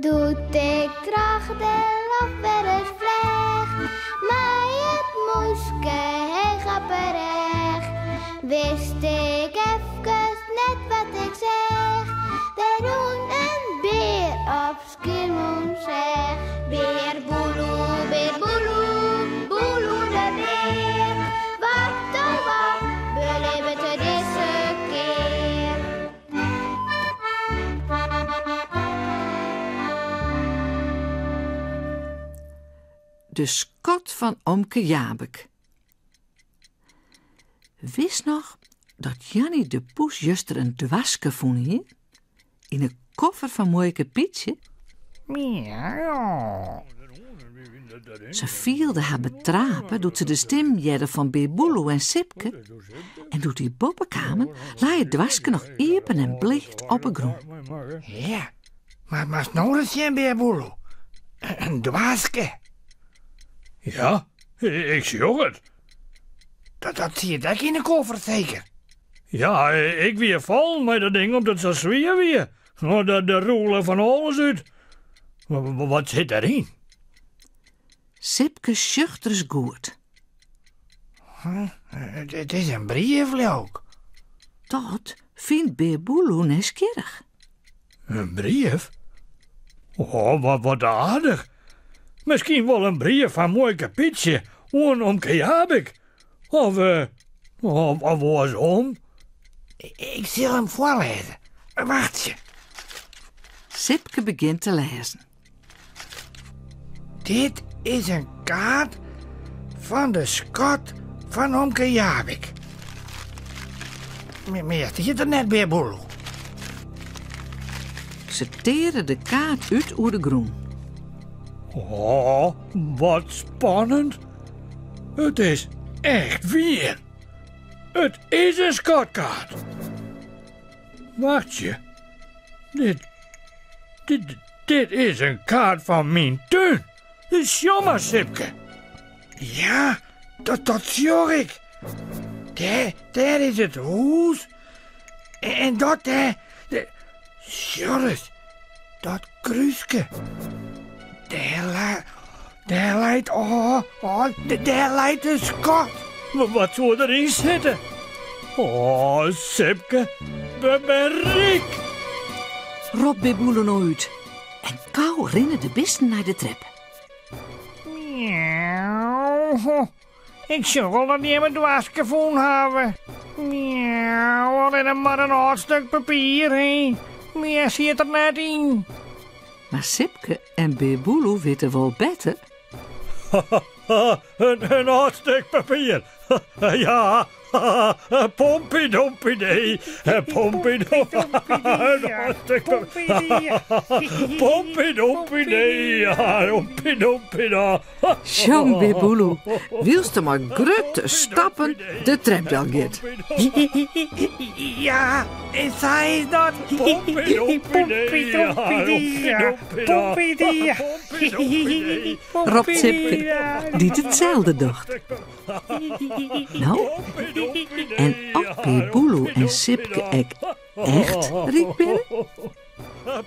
Doe't ik troch de loft wer ris fleach, mei it mûske heech op 'e rêch, wist ik efkes net wat ik seach. Der rûn in bear op Skiermûntseach. Bear Boeloe, bear Boeloe, Boeloe de bear. Wat oh wat belibbet er dizze kear? De skat fan omke Jabik. Witst noch dat Janny de poes juster in doaske fûn hie? Yn 'e koffer fan muoike Pietsje? Se fielde har betrape doe't se de stim hearde fan Bear Boeloe en Sipke. En doe't dy boppe kamen, lei it doaske noch iepen en bleat op 'e grûn. Ja, mar moatst no ris sjen, Bear Boeloe. In doaske. Ja, ik sjoch it. Dat, dat siet ek yn 'e koffer seker? Ja, ik wie fallen mei dat ding omdat it sa swier wie. No, der rûle fan alles út. Wat sit deryn? Sipke sjocht ris goed. It is in brief, leau ik. Dat fynt Bear Boeloe nijsgjirrich. In brief? Oh, wat, wat aardich. Miskien wol in brief fan muoike Pietsje oan omke Jabik. Of, eh, of, of oarsom. Ik sil him foarlêze. Wachtsje. Sipke begjint te lêzen. Dit is in kaart fan de skat fan omke Jabik. Mear stiet der net, Bear Boeloe. Se teare de kaart út oer de grûn. Oh, wat spannend. It is echt wier. It is in skatkaart. Wachtsje. Dit, dit, dit is in kaart fan myn tún. Sjoch mar, Sipke. Ja, dat, dat sjoch ik. Dêr, dêr is it hûs. En dat dêr, de, sjoch ris, dat krúske. Dêr, lei, dêr leit, oh, oh, dêr leit de skat. Wat soe deryn sitte? Oh, Sipke, we binne ryk. Ropt Bear Boeloe no út. En gau rinne de bisten nei de trep. Miauw. Ik sjoch al dat jimme it doaske fûn hawwe. Miauw, allinne mar in âld stuk papier, hè. Mear siet der net yn. Mar Sipke en Bear Boeloe witte wol better. In âld stik papier. Ja, Pompydompydee, pompydompydee, pompydompydee, dompydompyda. Sjong Bear Boeloe, wylst er mei grutte stappen de trep del giet. Ja, en sa is dat. Pompydompydee, pompydee. Ropt Sipke, dy't itselde docht. No, en oft Bear Boeloe en Sipke ek echt ryk binne?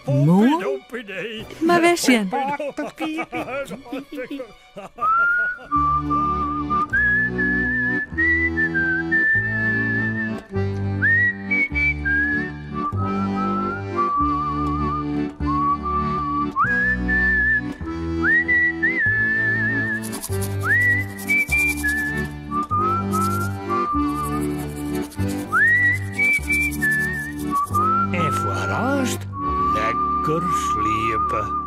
Moarn mar wer sjen. En foarearst lekker sliepe.